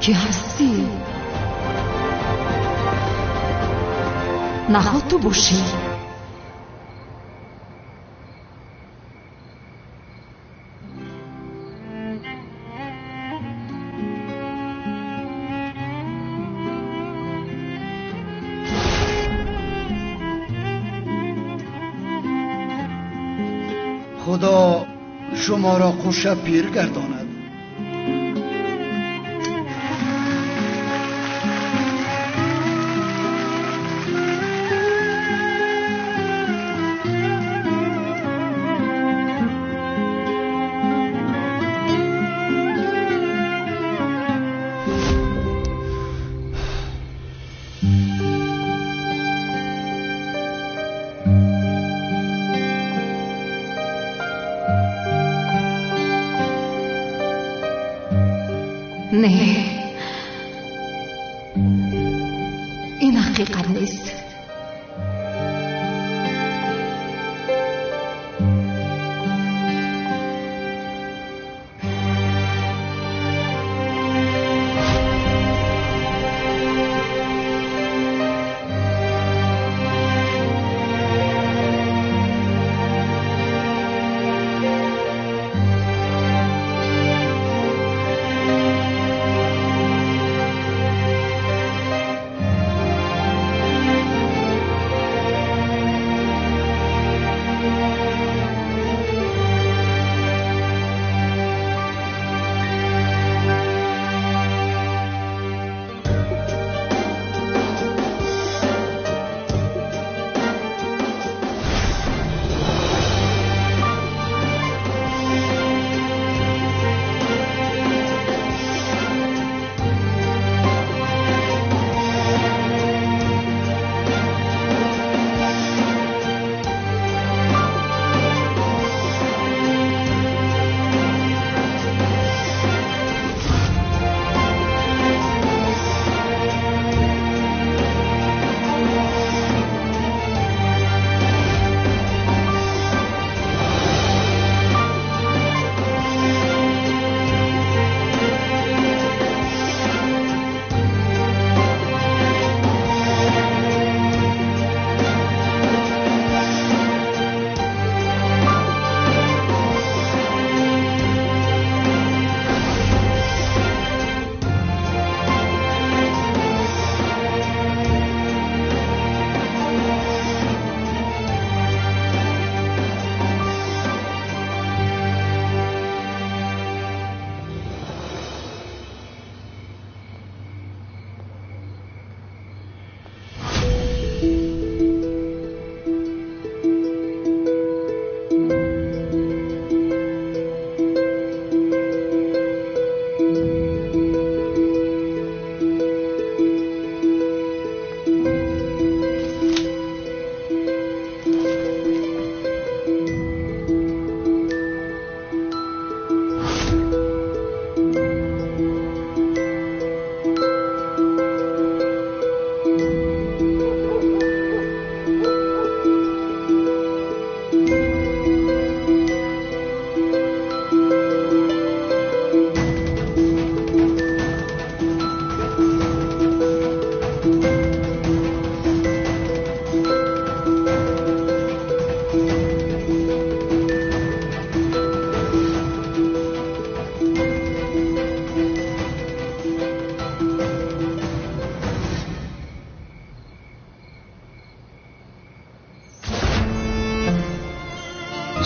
Кӣ ҳастӣ? Наход ту бошӣ? Худо шуморо қуша пир гардонад. Не, ин ҳақиқат нест.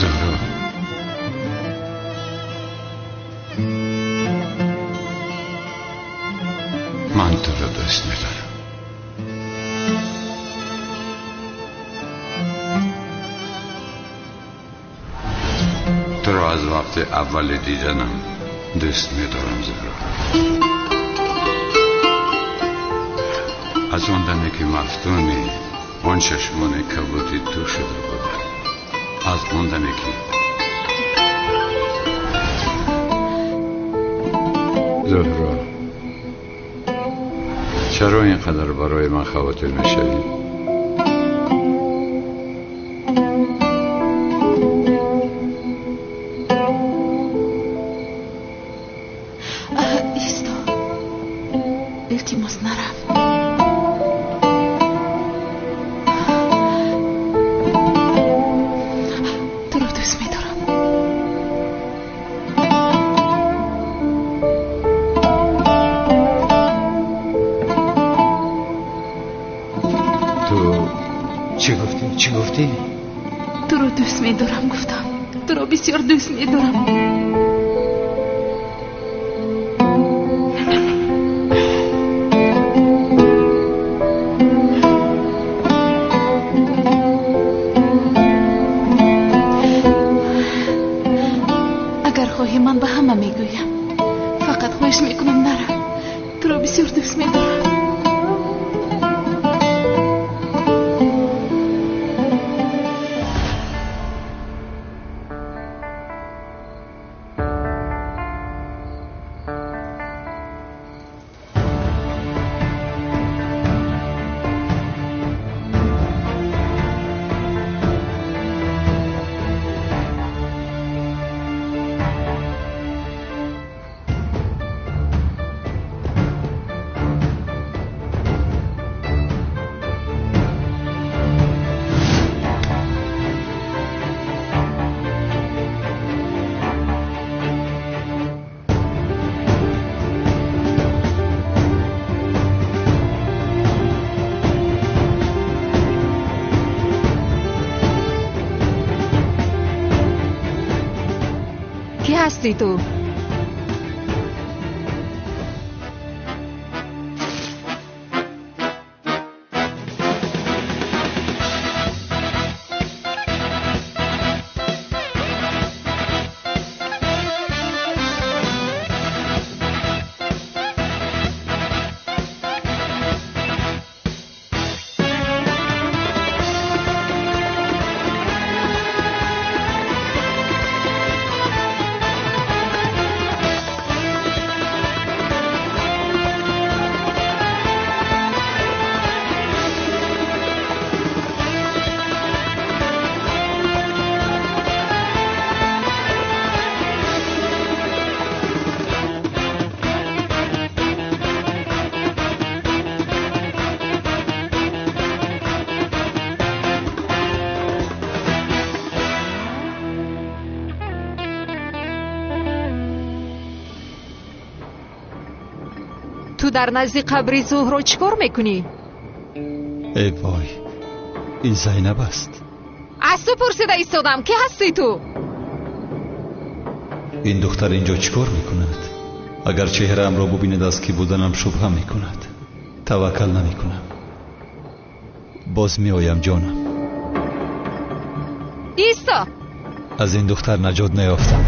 زهرا، من تو را دوست می‌دارم. تو را از وقت اول دیدنم دوست می‌دارم زهرا. از آن دمی که مفتونی آن چشمان کبودی تو شده بودم، از آن دمی که زهرا، چرا اینقدر برای من خاطر میشوی؟ ایستا. Туро дӯст медорам гуфтам. Туро бисёр дӯст медорам. Агар хоҳӣ ман ба ҳама мегӯям. Фақат хоҳиш мекунам нара. Туро бисёр дӯст медорам. Кӣ ҳастӣ ту? Ту дар назди қабри Зуҳро чӣ кор мекунӣ? Эй вой, ин Зайнаб аст. Аз ту пурсида истодам, кӣ ҳастӣ ту? Ин духтар инҷо чӣ кор мекунад? Агар чеҳраамро бубинад, аз кӣ буданам шубҳа мекунад. Таваккал намекунам. Боз меоям, ҷонам. Исто! Аз ин духтар наҷот наёфтам.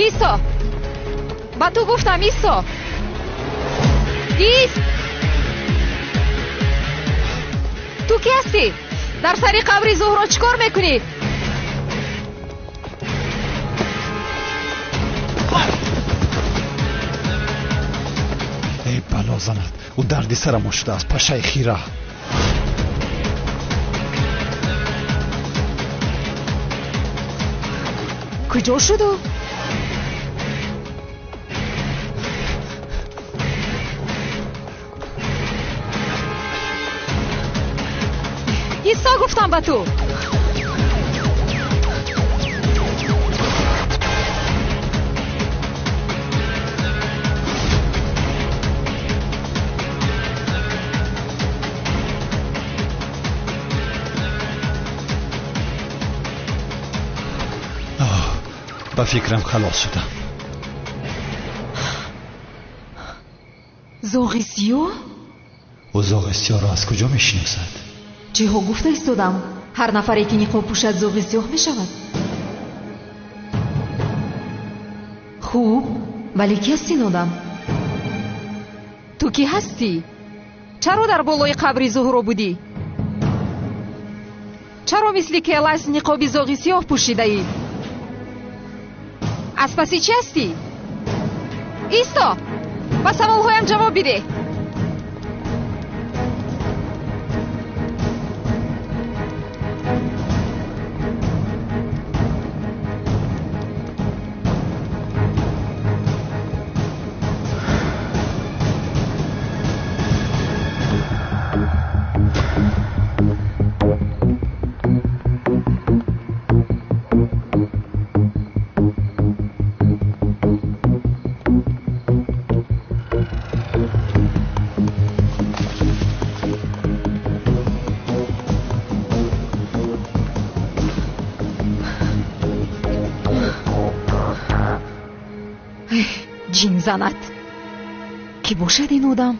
Исто! Ба ту гуфтам, исто! Ист! Ту кӣ ҳастӣ? Дар сари қабри Зуҳро чӣ кор мекунӣ? Эй бало занад, ӯ дарди сарамон шудааст, пашаи хира. Куҷо шуду? Исто гуфтам ба ту. Ба фикрам халос шудам. Зоғи сиёҳ? Ӯ зоғи сиёҳро аз куҷо мешиносад? Чиҳо гуфта истодам? Ҳар нафаре ки ниқоб пӯшад зоғи сиёҳ мешавад. Хуб, вале кӣ ҳастӣ нодам? Ту кӣ ҳастӣ? Чаро дар болои қабри Зуҳро будӣ? Чаро мисли келас ниқоби зоғи сиёҳ пӯшидаӣ? Аз паси чӣ ҳастӣ? Исто! Ба саволҳоям ҷавоб бидеҳ. мезанад. Кӣ бошад ин одам?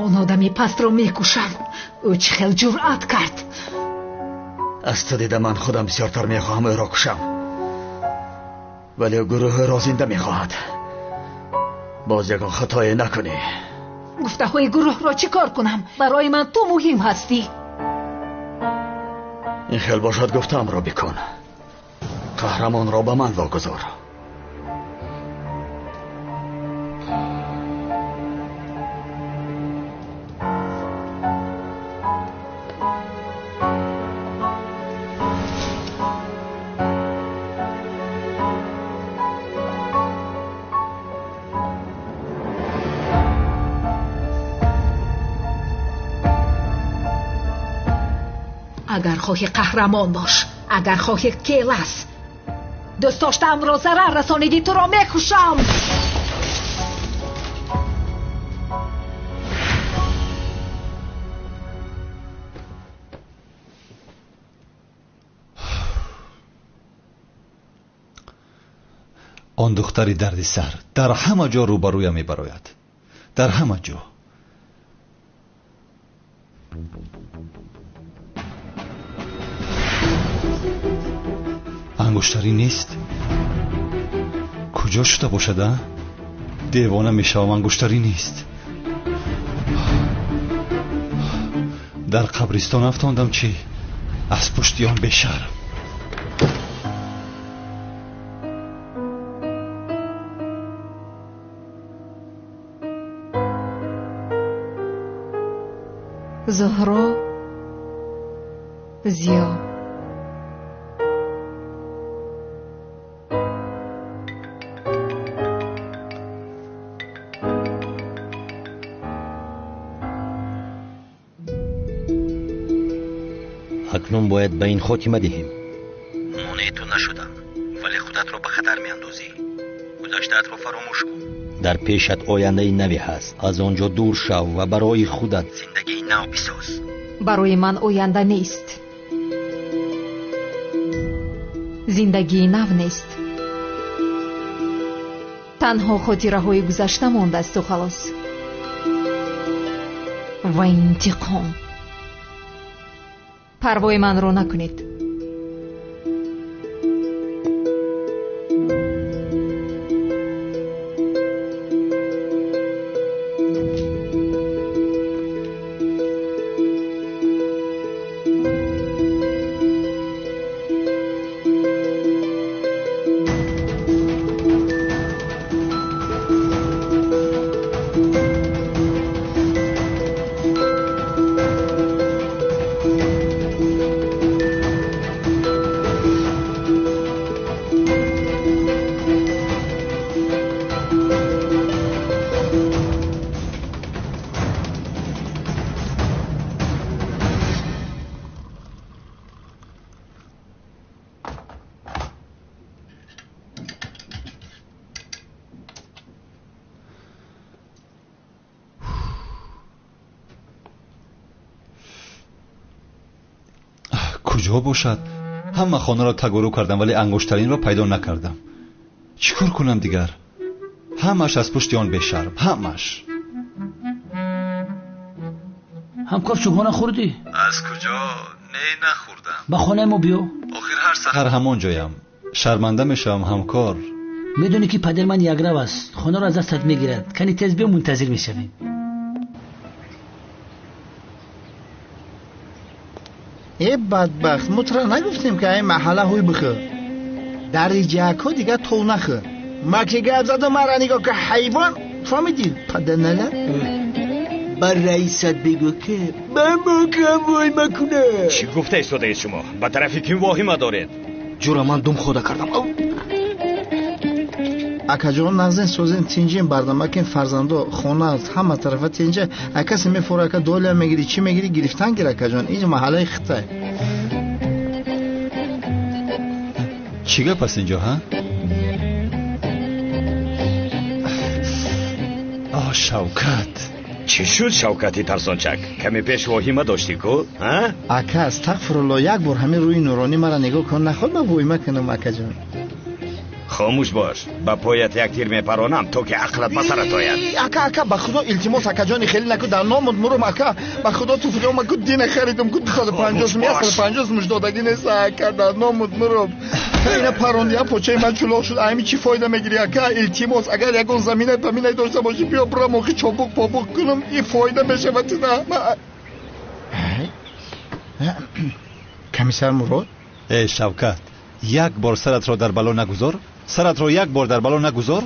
Он одами пастро мекушам. Ӯ чӣ хел ҷуръат кард? Аз ту дида ман худам бисёртар мехоҳам ӯро кушам, вале гурӯҳ ӯро зинда мехоҳад. Боз ягон хатое накунӣ. Гуфтаҳои гурӯҳро чӣ кор кунам? Барои ман ту муҳим ҳастӣ. Ин хел бошад, гуфтаамро бикун. Қаҳрамонро ба ман вогузор. Агар хоҳӣ қаҳрамон бош, агар хоҳӣ келас. Дӯст доштаамро зарар расонидӣ, туро мекушам. Он духтари дардисар дар ҳама ҷо рӯбарӯя мебарояд. Дар ҳама ҷо. Ангуштарӣ нест. Куҷо шуда бошад, а? Девона мешавам, ангуштарӣ нест. Дар қабристон афтондам чӣ? Аз пушти он бешарм. Зуҳро Зиё. Акнун бояд ба ин хотима диҳем. Монеи ту нашудам, вале худатро ба хатар меандозӣ. Гузаштаатро фаромӯш кун. Дар пешат ояндаи наве ҳаст. Аз он ҷо дур шав ва барои худат зиндагии нав бисоз. Барои ман оянда нест. Зиндагии нав нест. Танҳо хотираҳои гузашта мондасту халос. Ва интиқом. Парвои манро накунед. Куҷо бошад? Ҳама хонаро тагуру кардам, вале ангуштаринро пайдо накардам. Чӣ кор кунам дигар? Ҳамаш аз пушти он бешарм, ҳамаш. Ҳамкор, чӯбона хӯрдӣ? Аз куҷо? Не, нахӯрдам. Ба хонаи мо биё. Охир ҳар саҳар ҳамон ҷоям. Шарманда мешавам, ҳамкор. Медонӣ ки падари ман якрав аст. Хонаро аз дастат мегирад. Кани тез биё, мунтазир мешавем. Э бадбахт, мо тура нагуфтем ки ай маҳалла ҳуй бихӯр. Дар риҷаакҳо дигар тов нахӯр. Ма ки гап задам, мара нигоҳ ки ҳайвон, фаҳмидӣ? Паданала? Ба раисат бигӯ ки ба мокам вой макуна. Чӣ гуфта истодаед шумо? Ба тарафи ким воҳима доред? Ҷура, ман дум хода кардам. Акаҷон, нағзен созен, тинҷен, бардамакен, фарзандо, хона ҳама тарафа тинҷа. Акасе мефора, ака доля мегирӣ, чӣ мегирӣ, гирифтан гир, акаҷон. Инҷа маҳаллаи хитай. Чӣ гап аст инҷо, ҳа? О, Шавкат. Чӣ шуд, Шавкати тарсончак? Каме пеш воҳима доштӣ ку, ҳа? Ака, астағфирулло, як бор ҳамин рӯи нуронӣ мара нигоҳ кун, наход ман воҳима кунам, акаҷон. Хомӯш бош, ба поят як тир мепаронам, то ки ақлат ба сарат ояд. Ака, ака, ба худо илтимос, акаҷони, хеле наку, дар номуд мурум, ака. Ба худо туфлиёма ку дина харидум ку 250 сум, 150 сумш додагӣ нест, ака, дар номуд мурум. Ина паронди, я почаи ман чулоқ шуд, ами чӣ фоида мегирӣ, ака? Илтимос, агар ягон замина паминай дошта бошӣ, биё бирам, охи чобуқ побуқ кунам, и фоида мешавад тина. Комиссар Мурод? Э, Шавкат, як бор саратро дар бало нагузор. Саратро як бор дар бало нагузор.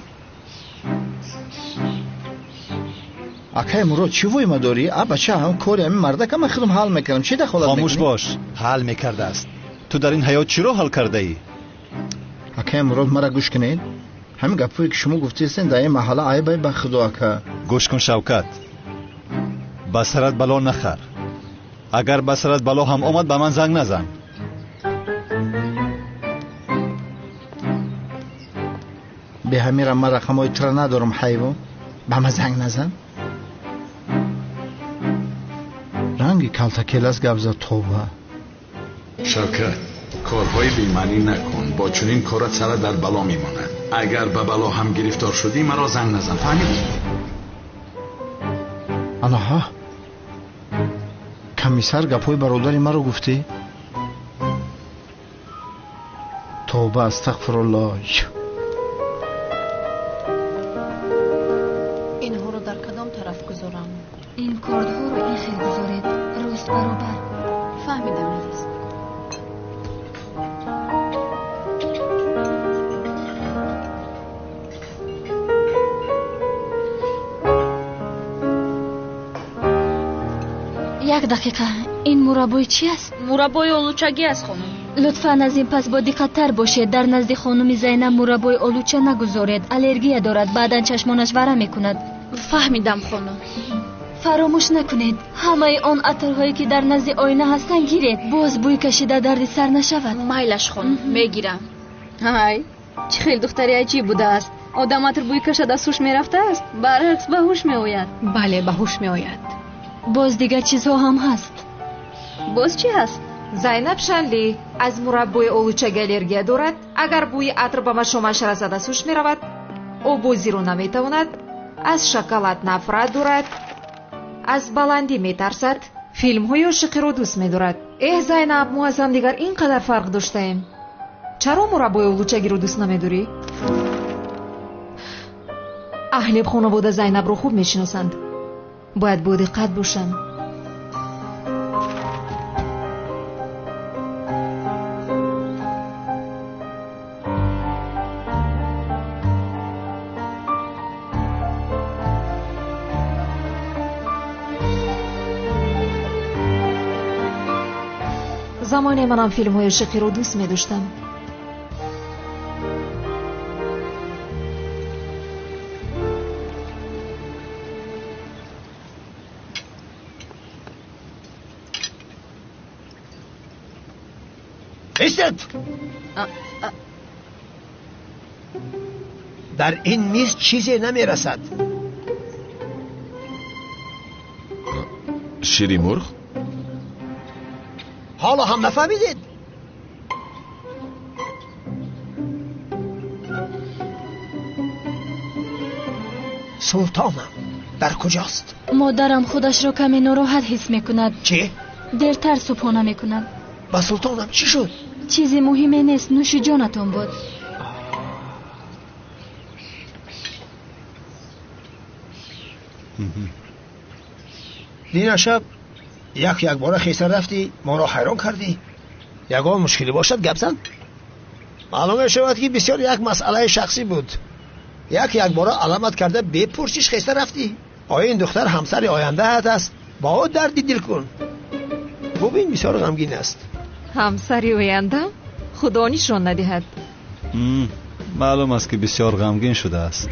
Акай Мурод, чӣ воима дорӣ? А бача, ҳам кори ҳамин мардака ман худам ҳал мекардам. Чӣ дахолат мекунӣ? Хомӯш бош, ҳал мекардааст. Ту дар ин ҳаёт чиро ҳал кардаӣ? Акай Мурод, мара гӯш кунед. Ҳамин гапҳое ки шумо гуфтаистен дар ин маҳалла айбай, ба худо, ака. Гӯш кун, Шавкат, ба сарат бало нахар. Агар ба сарат бало ҳам омад, ба ман занг назан. Беҳамира ман рақамҳои тура надорам, ҳайвон. Ба ман занг назан. Ранги калтакелас гап зад, тоба. Шавкат, корҳои бемаънӣ накун. Бо чунин корат сарат дар бало мемонад. Агар ба бало ҳам гирифтор шудӣ, маро занг назан, фаҳмидӣ? Анаҳа, комиссар гапҳои бародари маро гуфтӣ? Тоба, астағфируллоҳ. Инҳоро дар кадом тараф гузорам? Ин кордҳоро ин хел гузоред, рост баробар. Фаҳмидам, азиз. Як дақиқа, ин мураббои чӣ аст? Мураббои олучагӣ аст, хонум. Лутфан аз ин пас бо диққаттар бошед. Дар назди хонуми Зайнаб мураббои олуча нагузоред. Аллергия дорад, баъдан чашмонаш варам мекунад. Фаҳмидам, хонум. Фаромӯш накунед, ҳамаи он атрҳое ки дар назди оина ҳастанд гиред. Боз бӯй кашида дарди сар нашавад. Майлаш, хонум, мегирам. Ҳай, чӣ хел духтари аҷиб будааст. Одам атр бӯй кашад, аз ҳуш мерафтааст, баръакс ба ҳуш меояд. Бале, ба ҳуш меояд. Боз дигар чизҳо ҳам ҳаст. Боз чӣ ҳаст? Зайнаб Шанли аз мураббои олучаги аллергия дорад. Агар бӯи атр ба машомаш расад, аз ҳуш меравад. Обозиро наметавонад. Аз шоколад нафрат дорад. Аз баландӣ метарсад. Филмҳои ошиқиро дӯст медорад. Эҳ, Зайнаб, мо аз ҳамдигар ин қадар фарқ доштаем. Чаро мураббои олучагиро дӯст намедорӣ? Аҳли хонавода Зайнабро хуб мешиносанд. Бояд бодиққат бошам. Замоне манам филмҳои ошиқиро дӯст медоштам. Истед! Дар ин миз чизе намерасад. Шири мурғ? Ҳоло ҳам нафаҳмидед? Султонам дар куҷост? Модарам худашро каме нороҳат ҳис мекунад. Чӣ? Дертар субҳона мекунад. Ба султонам чӣ шуд? Чизи муҳиме нест, нӯши ҷонатон буд. Дина шаб Як якбора хеста рафтӣ, моро ҳайрон кардӣ. Ягон мушкилӣ бошад, гап зан. Маълум мешавад, ки бисёр як масъалаи шахсӣ буд. Як якбора аламат карда бепурсиш хеста рафтӣ. Оё ин духтар ҳамсари ояндаат аст? Бо ӯ дарди дил кун. Бубин, бисёр ғамгин аст. Ҳамсари оянда? Худо нишон надиҳад. Маълум аст, ки бисёр ғамгин шудааст.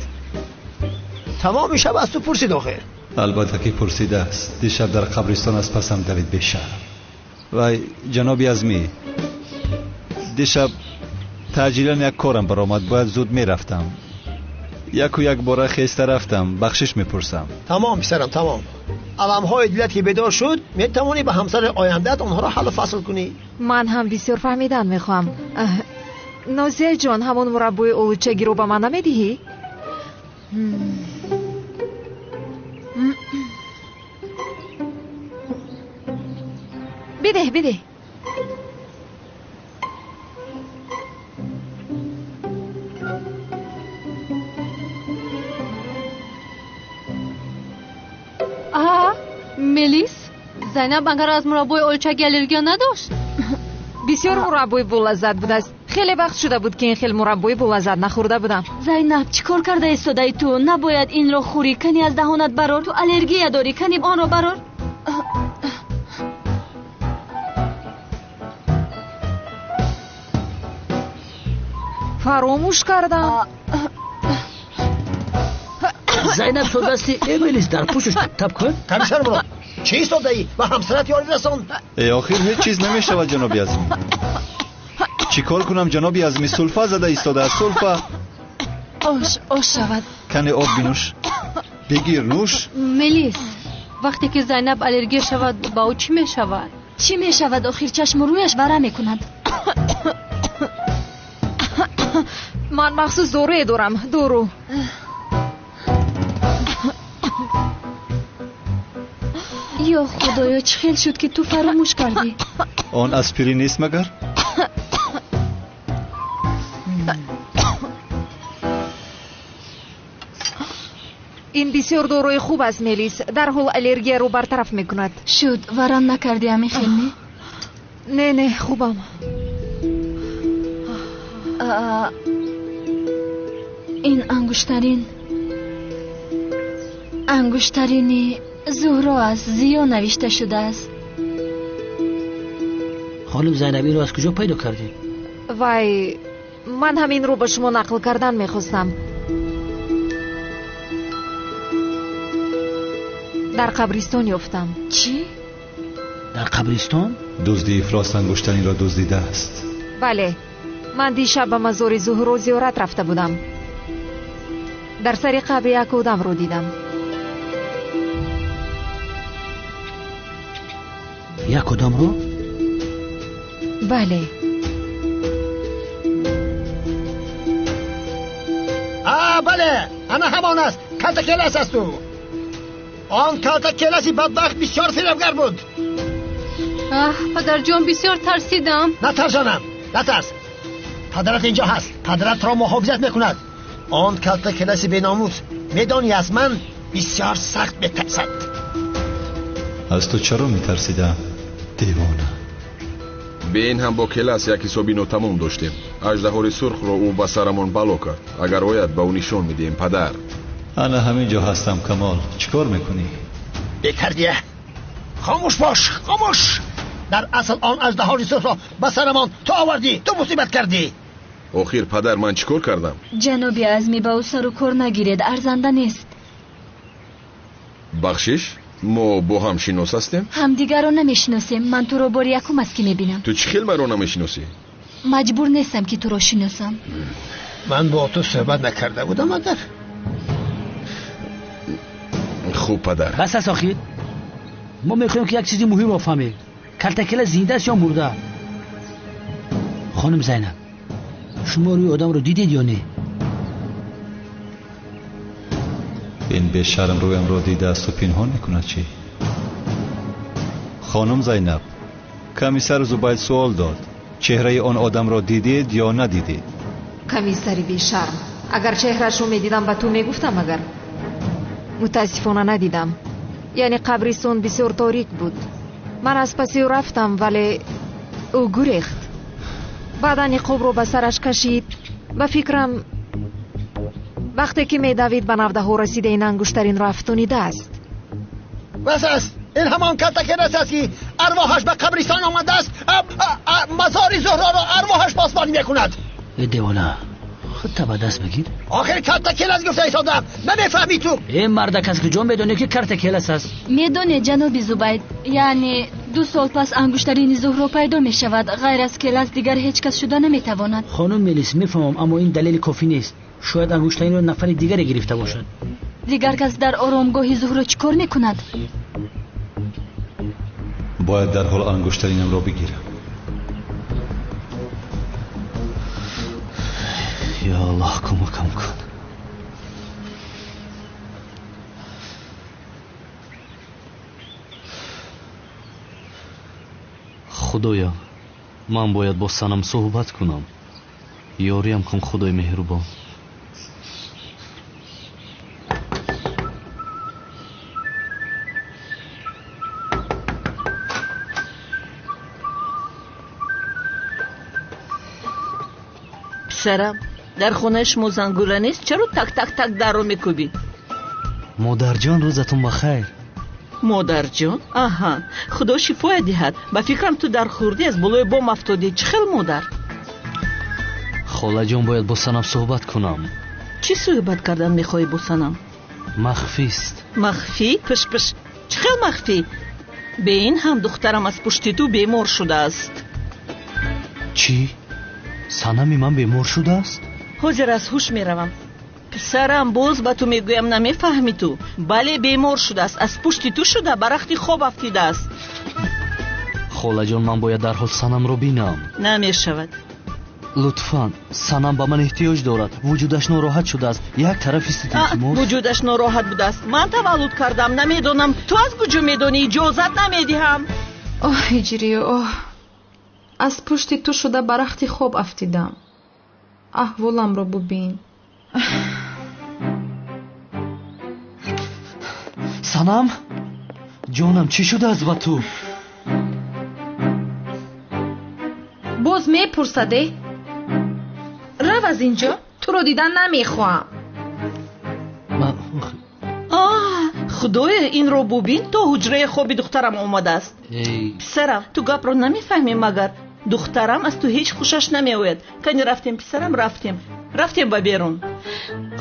Тамоми шаб аз ту пурсид охир. Албатта ки пурсидааст. Дишаб дар қабристон аз пасам давид бешарм. Вай, ҷаноби Азмӣ, дишаб таъҷилан як корам баромад, бояд зуд мерафтам. Яку якбора хеста рафтам, бахшиш мепурсам. Тамом писарам, тамом. Аламҳои дилат ки бедор шуд, метавонӣ ба ҳамсари ояндаат онҳоро ҳаллу фасл кунӣ. Ман ҳам бисёр фаҳмидан мехоҳам. Нозияҷон, ҳамон мураббои олучагиро ба ман намедиҳӣ? Бидеҳ, бидеҳ. Мелис, Зайнаб агар аз мураббои олучаги аллергия надошт? Бисёр мураббои болаззат будааст. Хеле вақт шуда буд, ки ин хел мураббои болаззат нахӯрда будам. Зайнаб, чӣ кор карда истодаи ту? Набояд инро хӯрӣ. Кани аз даҳонат барор. Ту аллергия дорӣ. Кани онро барор. Фаромӯш кардам. Зайнаб, ту дасти Эмилис дар пӯшиш тап кун. Комиссар Мурод, чӣ истодаӣ? Ба ҳамсарат ёрӣ расон. Э, охир ҳеҷ чиз намешавад, ҷаноби Азмӣ. Чӣ кор кунам, ҷаноби Азмӣ? Сулфа зада истодааст, сулфа. Ош, ош шавад. Кане об бинӯш. Бигир, нӯш. Мелис, вақте ки Зайнаб аллергия шавад, ба ӯ чӣ мешавад? Чӣ мешавад? Охир чашму рӯяш варам мекунад. Ман махсус доруе дорам, дору. Ё худоё, чӣ хел шуд, ки ту фаромӯш кардӣ? Он аспирин нест магар? Ин бисёр доруи хуб аст, Мелис. Дарҳол аллергияро бартараф мекунад. Шуд, варам накардӣ ҳамин хел, не? Не, не, хубам. Ин ангуштарин, ангуштарини Зуҳро аст, зиё навишта шудааст. Хонум Зайнаб, инро аз куҷо пайдо кардӣ? Вай, ман ҳаминро ба шумо нақл кардан мехостам. Дар қабристон ёфтам. Чӣ? Дар қабристон? Дузди ифлос ангуштаринро дуздидааст. Бале, ман дишаб ба мазори Зуҳро зиёрат рафта будам. Дар сари қабри як одамро дидам. Як одамро? Бале. А, бале, ана ҳамон аст. Калтакелас аст ӯ. Он калтакеласи бадбахт бисёр фиребгар буд. Аҳ, падарҷон, бисёр тарсидам. Натарс, ҷонам, натарс. Падарат инҷо ҳаст. Падаратро муҳофизат мекунад. Он калтакеласи беномус, медонӣ, аз ман бисёр сахт метарсад. Аз ту чаро метарсидам, девона? Бе ин ҳам бо келас як ҳисоби нотамом доштем. Аждаҳори сурхро ӯ ба сарамон бало кард. Агар ояд, ба ӯ нишон медиҳем, падар. Ана ҳамин ҷо ҳастам, Камол. Чӣ кор мекунӣ? Бетарбия, хомӯш бош, хомӯш. Дар асл он аждаҳори сурхро ба сарамон ту овардӣ, ту мусибат кардӣ. Охир, падар, ман чӣ кор кардам? Ҷаноби Азмӣ, ба ӯ сару кор нагиред, арзанда нест. Бахшиш, мо бо ҳам шинос ҳастем? Ҳамдигарро намешиносем. Ман туро бори якум аст, ки мебинам. Ту чӣ хел маро намешиносӣ? Маҷбур нестам, ки туро шиносам. Ман бо ту суҳбат накарда будам, агар? Хуб, падар. Бас аст охир. Мо мехоҳем, ки як чизи муҳимро фаҳмем. Калтакела зинда аст ё мурда? Хонум Зайнаб, шумо рӯи одамро дидед ё не? Ин бешарм рӯямро дидаасту пинҳон мекунад чӣ? Хонум Зайнаб, комиссар Зубайд суол дод: чеҳраи он одамро дидед ё надидед? Комиссари бешарм, агар чеҳрашро медидам, ба ту мегуфтам. Агар мутаассифона надидам. Яъне қабристон бисёр торик буд. Ман аз паси ӯ рафтам, вале ӯ гурехт. Баъдан ниқобро ба сараш кашид. Ба фикрам, вақте ки медавид ба навдаҳо расида ин ангуштаринро афтонидааст. Бас аст! Ин ҳамон калтакелас аст, ки арвоҳаш ба қабристон омадааст. Мазори Зуҳроро арвоҳаш посбонӣ мекунад. Э девона, худта ба даст бигир. Охир калтакелас гуфта истодам, намефаҳмӣ ту. Э мардак, аз куҷо медонӣ, ки картакелас аст? Медонед, ҷаноби Зубайд, яъне 2 сол пас ангуштарини Зуҳро пайдо мешавад. Ғайр аз келас дигар ҳеҷ кас шуда наметавонад. Хонум Мелис, мефаҳмам, аммо ин далели кофӣ нест. Шояд ангуштаринро нафари дигаре гирифта бошад. Дигар кас дар оромгоҳи Зуҳро чӣ кор мекунад? Бояд дарҳол ангуштаринамро бигирам. Ё Аллоҳ, кӯмакам кун. Худоё, ман бояд бо Санам суҳбат кунам. Ёриям кун, Худои меҳрубон. Писарам, дар хонаи шумо зангула нест? Чаро так так так дарро мекӯбӣ? Модарҷон, рӯзатон ба хайр. Модарҷон? Аҳа, худо шифоя диҳад. Ба фикрам, ту дар хурдӣ аз болои бом афтодӣ. Чӣ хел модар? Холаҷон, бояд бо Санам суҳбат кунам. Чӣ суҳбат кардан мехоҳӣ бо Санам? Махфист. Махфӣ? Пиш-пиш, чӣ хел махфӣ? Бе ин ҳам духтарам аз пушти ту бемор шудааст. Чӣ? Санами ман бемор шудааст? Ҳозир аз ҳуш меравам. Писарам, боз ба ту мегӯям, намефаҳмӣ ту. Бале, бемор шудааст, аз пушти ту шуда ба рахти хоб афтидааст. Холаҷон, ман бояд дарҳол Санамро бинам. Намешавад. Лутфан, Санам ба ман эҳтиёҷ дорад. Вуҷудаш нороҳат шудааст. Як тараф истед, илтимос. Вуҷудаш нороҳат будааст. Ман таваллуд кардам, намедонам. Ту аз куҷо медонӣ? Иҷозат намедиҳам. Оҳ, Ҳиҷрӣ, оҳ, аз пушти ту шуда ба рахти хоб афтидам. Аҳволамро бубин. Санам, ҷонам, чӣ шудааст ба ту? Боз мепурсаде? Рав аз инҷо, туро дидан намехоҳам. Худоё, инро бубин, то ҳуҷраи хоби духтарам омадааст. Писарам, ту гапро намефаҳмӣ магар? Духтарам аз ту ҳеҷ хушаш намеояд. Кани рафтем, писарам, рафтем. Рафтем ба берун.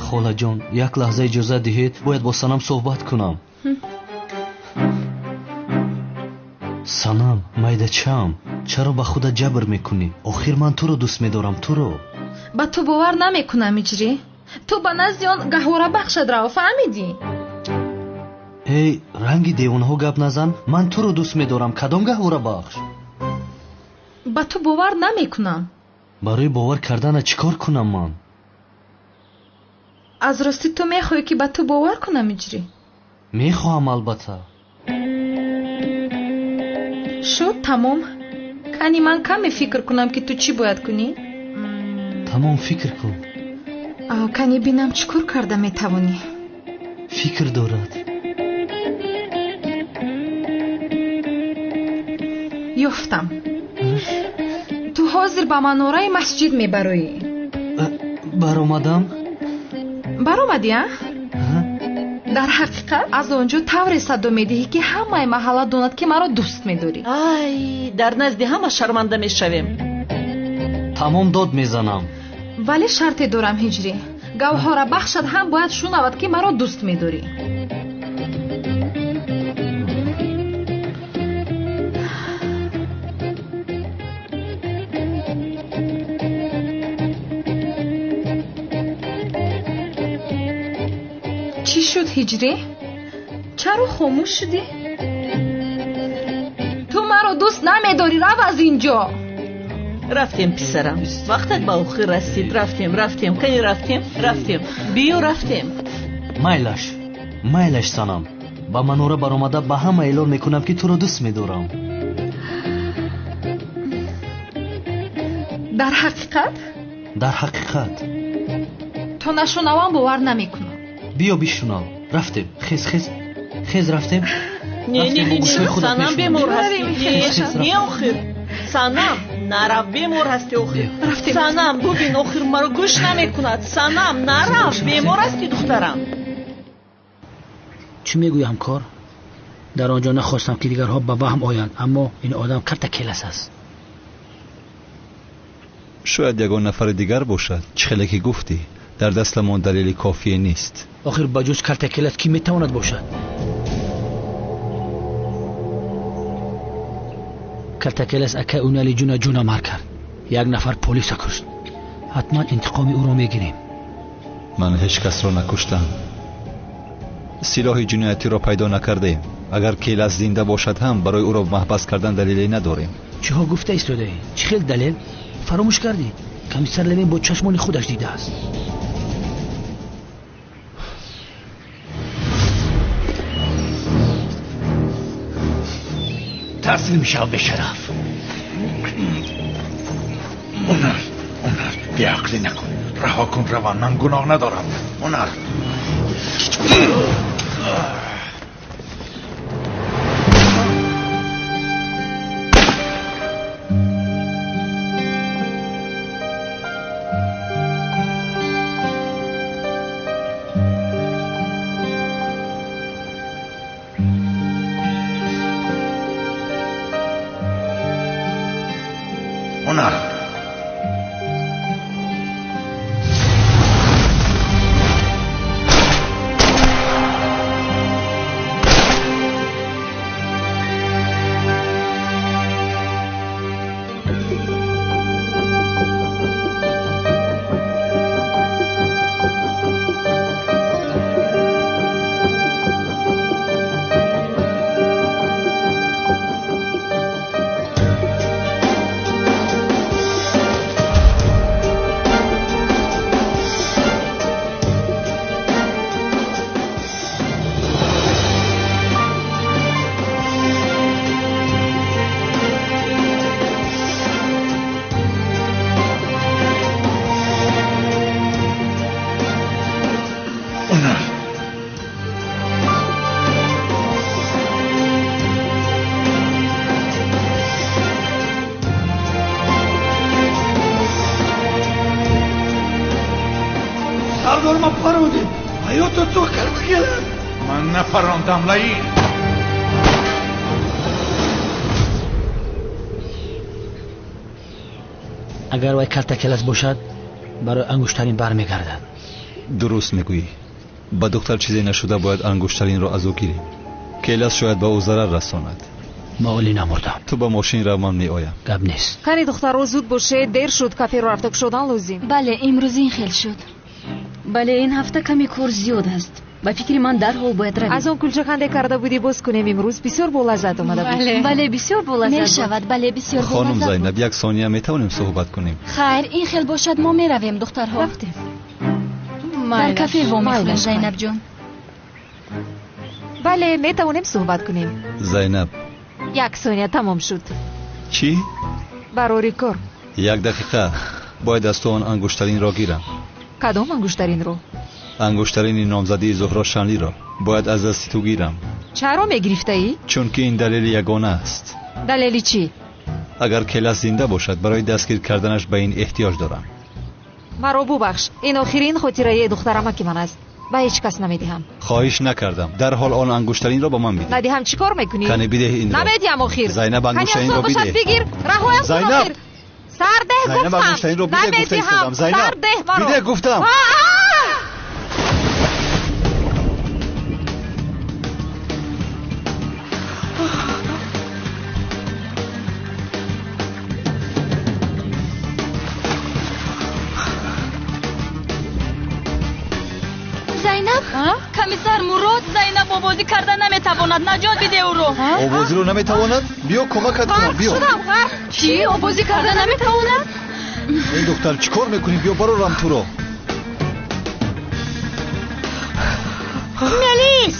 Холаҷон, як лаҳза иҷозат диҳед, бояд бо Санам суҳбат кунам. Санам, майдачам, чаро ба худат ҷабр мекунӣ? Охир ман туро дӯст медорам, туро. Ба ту бовар намекунам, Иҷрӣ. Ту ба назди он гаҳворабахшат рав, фаҳмидӣ? Эй, ранги девонаҳо гап назан. Ман туро дӯст медорам. Кадом гаҳворабахш? Ба ту бовар намекунам. Барои бовар кардана чӣ кор кунам ман? Аз ростӣ ту мехоҳӣ, ки ба ту бовар кунам, Иҷрӣ? Мехоҳам, албатта. Шуд, тамом. Кани ман каме фикр кунам, ки ту чӣ бояд кунӣ? Тамом, фикр кун. Кани бинам, чӣ кор карда метавонӣ? Фикр дорад. Ёфтам. Ту ҳозир ба манораи масҷид мебароӣ. Баромадам? Баромадӣ, а? Дар ҳақиқат аз он ҷо тавре садо медиҳӣ, ки ҳамаи маҳалла донад, ки маро дӯст медорӣ. Ай, дар назди ҳама шарманда мешавем. Тамом, дод мезанам. Вале шарте дорам, Ҳиҷрӣ. Гавҳора бахшад ҳам бояд шунавад, ки маро дӯст медорӣ. Чӣ шуд, Ҳиҷрӣ? Чаро хомӯш шудӣ? Ту маро дӯст намедорӣ, рав аз инҷо. Рафтем, писарам, вақтат ба охир расид. Рафтем, рафтем, кани рафтем, рафтем, биё, рафтем. Майлаш, майлаш, Санам. Ба манора баромада ба ҳама эълон мекунам, ки туро дӯст медорам. Дар ҳақиқат? Дар ҳақиқат. То нашунавам бовар намекунам. Биё бишунав. Рафтем, хез, хез, хез, рафтем. Не, не, не, Санам, бемор ҳастӣ. Не, охир. Санам, нарав, бемор ҳастӣ охир. Санам, бубин, охир маро гӯш намекунад. Санам, нарав, бемор ҳастӣ, духтарам. Чӣ мегӯӣ, ҳамкор? Дар он ҷо нахостам, ки дигарҳо ба ваҳм оянд, аммо ин одам карта келас аст. Шояд ягон нафари дигар бошад. Чӣ хеле ки гуфтӣ, дар дастамон далели кофие нест. Охир ба ҷуз карта келас кӣ метавонад бошад? Калтакелас акай унали ҷуна ҷуна мар кард. Як нафар полиса кушт. Ҳатман интиқоми ӯро мегирем. Ман ҳеҷ касро накуштам. Силоҳи ҷиноятиро пайдо накардаем. Агар Келас зинда бошад ҳам, барои ӯро маҳбас кардан далеле надорем. Чиҳо гуфта истодаӣ? Чӣ хел далел? Фаромӯш кардӣ? Комиссар Левин бо чашмони худаш дидааст. Таслим шав, бешараф. Онар, Онар, беақлӣ накун. Раҳо кун, раван, ман гуноҳ надорам. Онар. Онар. Сардор, ман парондем. Ҳаёто ту калтакелас. Ман напарондам, лаин. Агар вай калтакелас бошад, барои ангуштарин бармегардад. Дуруст мегӯӣ. Ба духтар чизе нашуда, бояд ангуштаринро аз ӯ гирем. Келас шояд ба ӯ зарар расонад. Ма олӣ намурдам. Ту ба мошин рав, ман меоям. Гап нест. Кани, духтаро, зуд бошед, дер шуд, каферо рафта кушодан лозим. Бале, имрӯз ин хел шуд. Бале, ин ҳафта каме кор зиёд аст. Ба фикри ман, дарҳол бояд равем. Аз он кулчаканде карда будӣ, боз кунем имрӯз. Бисёр болаззат омада буд. Бале, бисёр болаззат. Мешавад, бале, бисёр Хонум болаззат. Зайнаб, як сония метавонем суҳбат кунем? Хайр, ин хел бошад, мо меравем, духтарҳо. Рафтем. Дар кафе вомехӯрем, Майлаш. Зайнабҷон. Бале, метавонем суҳбат кунем. Зайнаб. Як сония, тамом шуд. Чӣ? Барори кор. Як дақиқа, бояд аз ту он ангуштаринро гирам. Кадом ангуштаринро? Ангуштарини номзадии Зуҳро Шанлиро бояд аз дасти ту гирам. Чаро мегирифтаӣ? Чунки ин далели ягона аст. Далели чӣ? Агар Келас зинда бошад, барои дастгир карданаш ба ин эҳтиёҷ дорам. Маро бубахш, ин охирин хотираи духтарамаки ман аст. Ба ҳеҷ кас намедиҳам. Хоҳиш накардам. Дарҳол он ангуштаринро ба ман бидеҳ. Надиҳам, чӣ кор мекунӣ? Кани, бидеҳ инро. Намедиҳам охир. Зайнаб, ангуштаринро Кани, бошад, бидеҳ. бигир, раҳоям кун. Зайнаб! Охир сардеҳ Зайнаб, гуфтам. ангуштаринро бидеҳ, гуфта Намедиҳам. истодам. Зайнаб, Сардеҳ маро. бидеҳ гуфтам. Зайнаб, комиссар Мурод, Зайнаб обозӣ карда наметавонад. Наҷот биде ӯро. Овозиро наметавонад? Биё, кӯмакат кунам, биё. Шудам ғарқ. Чӣ, обозӣ карда наметавонад? Эй духтар, чӣ кор мекунӣ? Биё, барорам туро. Мелис!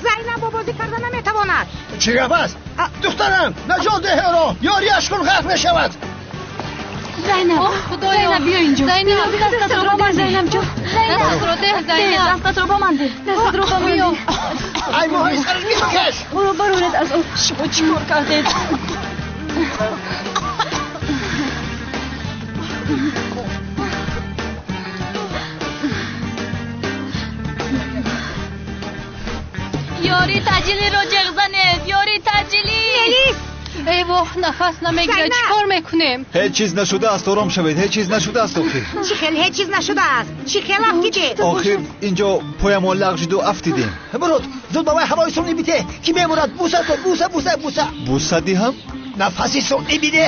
Зайнаб обозӣ карда наметавонад. Чӣ гап аст? Духтарам, наҷот деҳ ӯро. Ёрияш кун, ғарқ мешавад. Зайнаб, Худоё! Зайнаб, биё инҷо. Зайнаб, Дастатро дастатро бидеҳ, Зайнаб ҷон. Дастатро деҳ, Зайнаб. Дастатро ба ман деҳ. Дастатро ба ман деҳ. Ай, моҳи сараш бикаш. Ӯро бароред аз об. Шумо чӣ кор кардед? Ёри таъҷилиро ҷеғ занед! Ёри таъҷилӣ! Мелис! Эй воҳ, нафас намегирад, чӣ кор мекунем? Ҳеҷ чиз нашудааст, ором шавед, ҳеҷ чиз нашудааст охир. Чӣ хел ҳеҷ чиз нашудааст? Чӣ хел афтидед? Охир инҷо поямон лағжиду афтидем. Мурод, зуд ба вай ҳавои сунъӣ бите, ки мемурад. Буса кун, буса, буса, буса. Буса диҳам? Нафаси сунъӣ биде.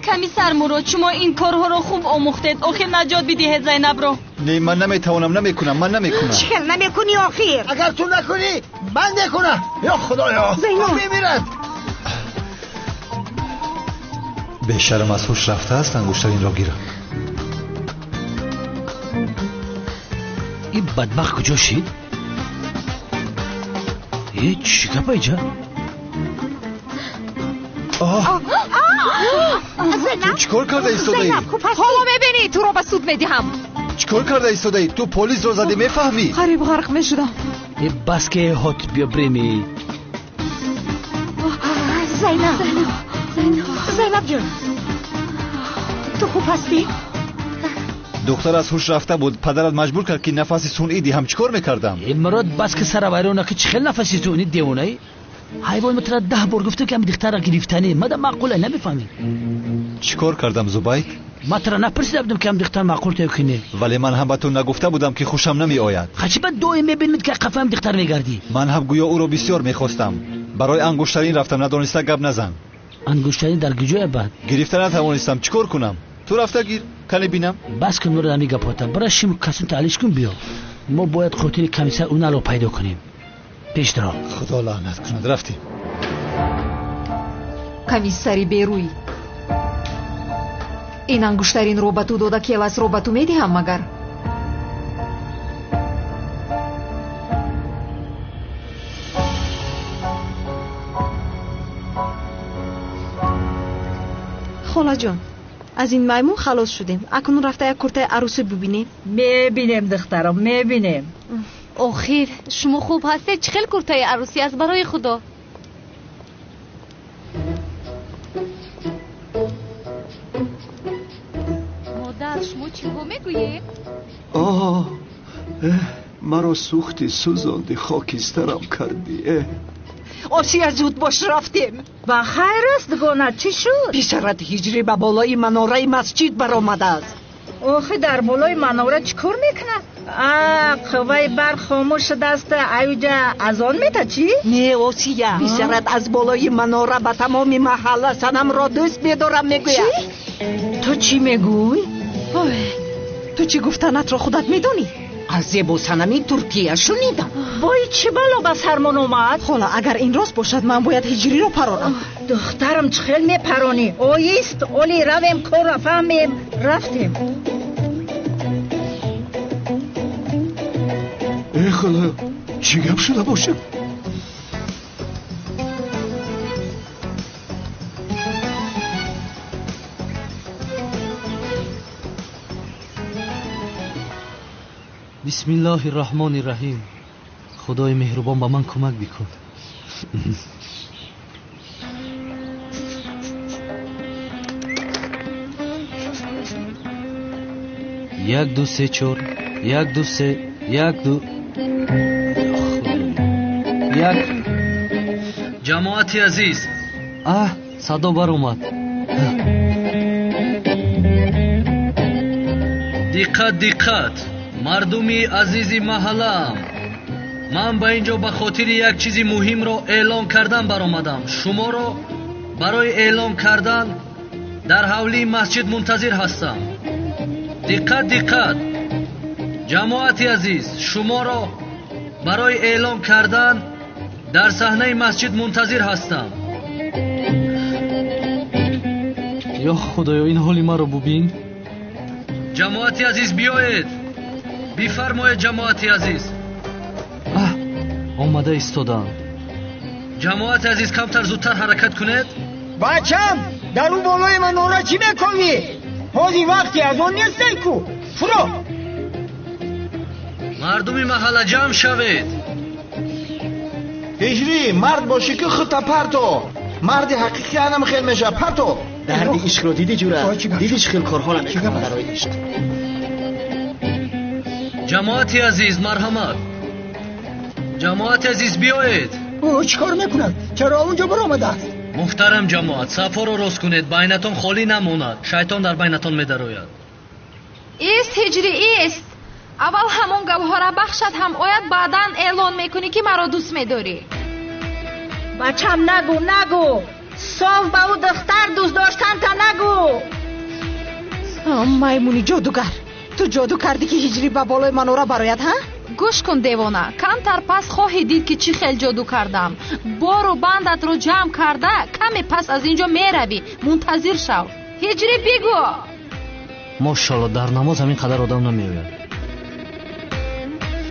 Комиссар Мурод, шумо ин корҳоро хуб омӯхтед. Охир наҷот бидиҳед Зайнабро. Не, ман наметавонам, намекунам, ман намекунам. Чӣ хел намекунӣ охир? Агар ту накунӣ, ман мекунам. Ё Худоё, Зайнаб мемирад. Бешарм аз ҳуш рафтааст, ангуштаринро гирам. Ин бадбахт куҷо шид? Э, чӣ гапа иҷа? Ту чӣ кор карда истодаӣ? Ҳоло мебинӣ, туро ба суд медиҳам. Чӣ кор карда истодаӣ? Ту полисро задӣ, мефаҳмӣ? Қариб ғарқ мешудам. Э, бас ки ҳот, биё биреми. Зайнаб, Зайнаб ҷон, ту хуб ҳастӣ? Духтар аз ҳуш рафта буд, падарат маҷбур кард, ки нафаси сунъӣ диҳам. Чӣ кор мекардам? Э, Мурод, бас ки сара вайрон накӣ, чӣ хел нафаси сунъӣ, девонаӣ? Ҳайвон, ма тра 10 бор гуфтам, ки ами духтарра гирифтанӣ. Мада маъқула, намефаҳмӣ. Чӣ кор кардам, Зубайд? Ма тра напурсида будам, ки ам духтар маъқул то ки не. Вале ман ҳам ба ту нагуфта будам, ки хушам намеояд. Хачи ба доим мебинед, ки қафаам духтар мегардӣ. Ман ҳам гӯё ӯро бисёр мехостам. Барои ангуштарин рафтам, надониста гап назан. Ангуштарин дар куҷоя бад? Гирифта натавонистам, чӣ кор кунам? Ту рафта гир, кане бинам. Бас кун, Мурод, ами гапота. Бара шим касум таълиш кун, биё. Мо бояд қотили комиссар Уналро пайдо кунем. Пеш даро. Худо лаънат кунад, рафтем. Комиссари берӯй, ин ангуштаринро ба ту дода, келасро ба ту медиҳам магар? Холаҷон, аз ин маймун халос шудем. Акнун рафта як куртаи арӯсӣ бубинем. Мебинем, духтарам, мебинем. Охир шумо хуб ҳастед? Чӣ хел куртаи арӯсӣ аст барои худо? Модар, шумо чиҳо мегӯед? Оҳ, маро сӯхтӣ, сӯзондӣ, хокистарам кардӣ. Осия, зуд бош, рафтем. Ба хайр аст, дугона, чӣ шуд? Писарат ҳиҷрӣ ба болои манораи масҷид баромадааст. Охи, дар болои манора чӣ кор мекунад? А, қувваи барқ хомӯш шудааст, аюҷа азон мета чӣ? Не, Осия, писарат аз болои манора ба тамоми маҳалла санамро дӯст медорам мегӯяд. Ту чӣ мегӯй? Ту чӣ гуфтанатро худат медонӣ? Аз зебо санами Туркия шунидам. Вой, чӣ бало ба сармон омад? Хола, агар ин рост бошад, ман бояд ҳиҷриро паронам. Духтарам, чӣ хел мепаронӣ? Оист, оли равем, корро фаҳмем. Рафтем. Э, худоё, чӣ гап шуда бошад? Бисмиллоҳи раҳмони раҳим. Худои меҳрубон, ба ман кӯмак бикун. Як, ду, се, чор, як, ду, се, як, ду, як. Ҷамоати азиз, аҳ, садо баромад. Диққат, диққат, мардуми азизи маҳаллаам, ман ба ин ҷо ба хотири як чизи муҳимро эълон кардан баромадам. Шуморо барои эълон кардан дар ҳавлии масҷид мунтазир ҳастам. Диққат, диққат, ҷамоати азиз, шуморо барои эълон кардан дар саҳнаи масҷид мунтазир ҳастам. Ё Худоё, ин ҳоли маро бубин. Ҷамоати азиз, биёед, бифармоед. Ҷамоати азиз, аҳ, омада истодам. Ҷамоати азиз, камтар зудтар ҳаракат кунед. Бачам, дар ӯ болои манора чӣ мекунӣ? Ҳозир вақти аз он нестай ку. Фуро. Мардуми маҳалла ҷамъ шавед. Ҳиҷрӣ, мард бошӣ ки худта парто. Марди ҳақиқӣ анам хел мешавад, парто. Дарди ишқро дидӣ ҷура? Дидӣ чӣ хел корҳоро мекунам барои ишқ? Ҷамоати азиз, марҳамат. Ҷамоати азиз, биёед. Ӯ чӣ кор мекунад? Чаро онҷо баромадааст? Муҳтарам ҷамоат, сафҳоро рост кунед, байнатон холӣ намонад. Шайтон дар байнатон медарояд. Ист, Ҳиҷрӣ, ист. Аввал ҳамон гавҳара бахшат ҳам ояд, баъдан эълон мекунӣ ки маро дӯст медорӣ. Бачам, нагӯ, нагӯ. Соф ба ӯ духтар дӯст доштанта нагӯ. Маймуни ҷодугар, ту ҷоду кардӣ ки Ҳиҷрӣ ба болои манора барояд, ҳа? Гӯш кун, девона, камтар пас хоҳӣ дид ки чӣ хел ҷоду кардам. Бору бандатро ҷамъ карда, каме пас аз ин ҷо меравӣ. Мунтазир шав. Ҳиҷрӣ, бигӯ. Мошалло, дар намоз ҳамин қадар одам намеояд.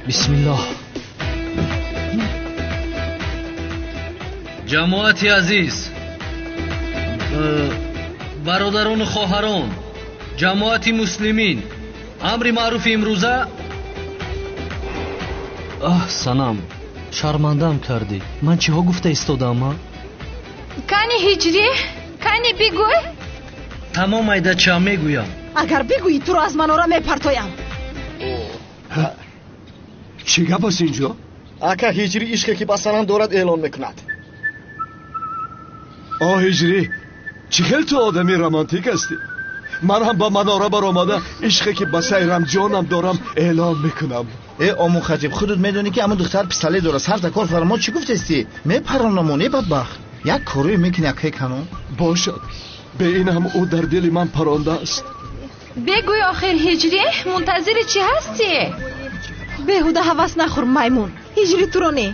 Бисмиллоҳ. Ҷамоати азиз, бародарону хоҳарон, ҷамоати муслимин, амри маъруфи имрӯза. Аҳ, Санам, шармандаам кардӣ. Ман чиҳо гуфта истодаам, а? Кани Ҳиҷрӣ, кани бигӯй. Тамом, айдача, мегӯям. Агар бигӯӣ, туро аз манора мепартоям. Чӣ гап аст инҷо? Ака, Ҳиҷрӣ ишқе ки ба Санам дорад эълон мекунад. О, Ҳиҷрӣ, чӣ хел ту одами романтик ҳастӣ. Ман ҳам ба манора баромада ишқе ки ба Сайрамҷонам дорам эълон мекунам. Э, омӯ хатиб, худат медонӣ ки ҳамон духтар пистолет дорад. Сарта кор фармо, чӣ гуфтестӣ? Мепаронамон, э бадбахт. Як корӯе мекунӣ, акай канон. Бошад, бе ин ҳам ӯ дар дили ман парондааст. Бегӯй охир, Ҳиҷрӣ, мунтазири чӣ ҳастӣ? Беҳуда ҳавас нахӯр, маймун. Ҳиҷрӣ туро не,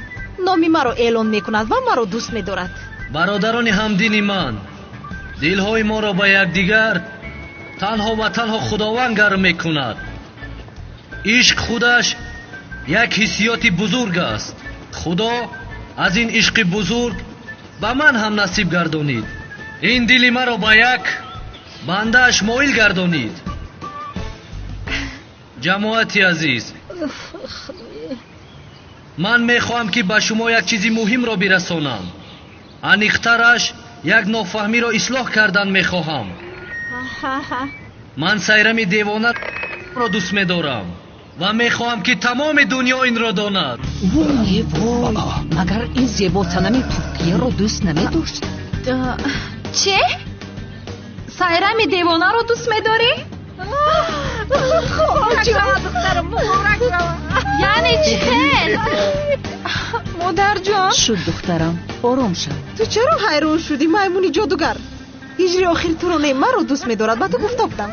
номи маро эълон мекунад ва маро дӯст медорад. Бародарони ҳамдини ман, дилҳои моро ба якдигар танҳо ва танҳо Худованд гарм мекунад. Ишқ худаш як ҳиссиёти бузург аст. Худо аз ин ишқи бузург ба ман ҳам насиб гардонид. Ин дили маро ба як бандааш моил гардонид. Ҷамоати азиз, ман мехоҳам ки ба шумо як чизи муҳимро бирасонам. Аниқтараш як нофаҳмиро ислоҳ кардан мехоҳам. Ман Сайрами девонаро дӯст медорам ва мехоҳам ки тамоми дунё инро донад. Вой, вой, магар ин зебо Санами Туркияро дӯст намедошт? Чӣ? Сайрами девонаро дӯст медорӣ? Яъне чӣ хел? Модарҷон. Шуд, духтарам, ором шав. Ту чаро ҳайрон шудӣ, маймуни ҷодугар? Ҳиҷри охир туро не, маро дӯст медорад, ба ту гуфта будам.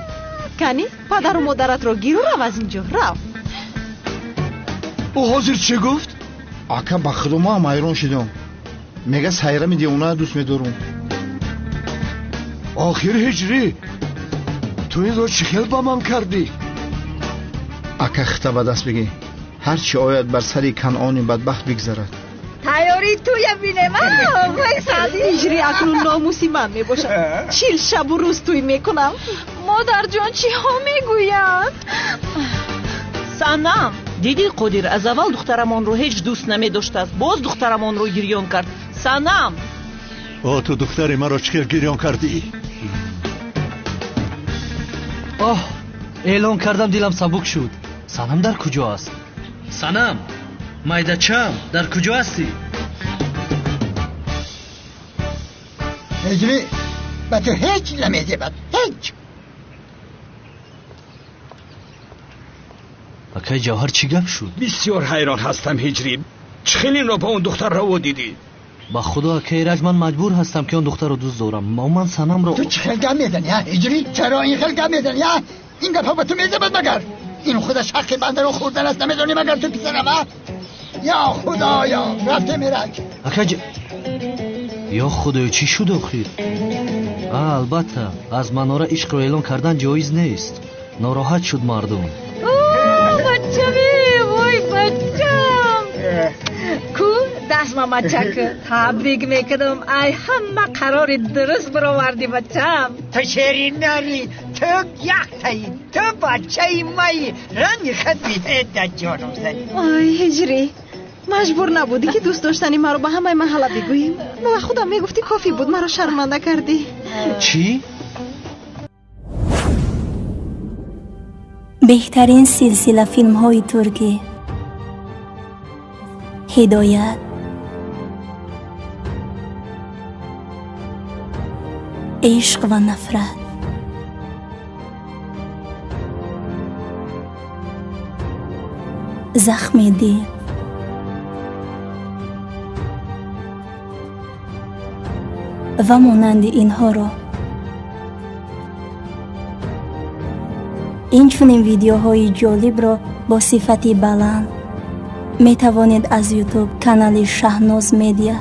Кани, падару модаратро гиру рав аз ин ҷо, рав. Ӯ ҳозир чӣ гуфт? Ака, ба худо мо ҳам ҳайрон шудам. Мега Сайрами девонаро дӯст медорам. Охир Ҳиҷрӣ, ту инро чӣ хел ба ман кардӣ? Ака, хита ба даст бигӣ. Ҳар чӣ ояд бар сари Канъони бадбахт бигзарад. Тайёрӣ туя бинем. Ҳиҷрӣ акнун номуси ман мебошад. 40 шабу рӯз тӯй мекунам. Модарҷон, чиҳо мегӯянд? Санам, дидӣ Қодир аз аввал духтарамонро ҳеҷ дӯст намедоштааст, боз духтарамонро гирён кард. Санам! О, ту духтари маро чӣ хел гирён кардӣ? Оҳ, эълон кардам, дилам сабук шуд. Санам дар куҷо аст? Санам, майдачам, дар куҷо ҳастӣ? Ҳиҷрӣ, ба ту ҳеҷ намезебад, ҳеҷ. Акай Ҷавҳар, чӣ гап шуд? Бисёр ҳайрон ҳастам, Ҳиҷрӣ. Чӣ хел инро ба он духтар раво дидӣ? Ба худо, акай Раҷ, ман маҷбур ҳастам ки он духтарро дӯст дорам. Ман Санамро. Ту чӣ хел гап мезанӣ, а Ҳиҷрӣ? Чаро ин хел гап мезанӣ, а? Ин гапҳо ба ту мезебад магар? Ин худаш ҳаққи бандаро хӯрдан аст, намедонӣ магар ту писарам, а? Ё худоё, рафтем Ираҷ. Акай, ё худоё, чӣ шуд охир? А, албатта, аз манора ишқро эълон кардан ҷоиз нест. Нороҳат шуд мардум. Бачаме, вой бачам. Ку даст мамачак, табрик мекунам. Ай ҳама қарори дуруст баровардӣ, бачам. Ту шери нари, ту яктаи, ту бачаи маи, ранги хат биҳед дар ҷонам зани. Ой, ҳиҷрӣ, маҷбур набудӣ ки дӯст доштани маро ба ҳамаи маҳалла бигӯӣ. Ба худам мегуфтӣ кофӣ буд, маро шарманда кардӣ. Чӣ? Беҳтарин силсила филмҳои туркӣ. Ҳидоят, ишқ ва нафрат, захми дил, ва монанди инҳоро. Инчунин видеоҳои ҷолибро бо сифати баланд метавонед аз Ютуб канали Шаҳноз Медиа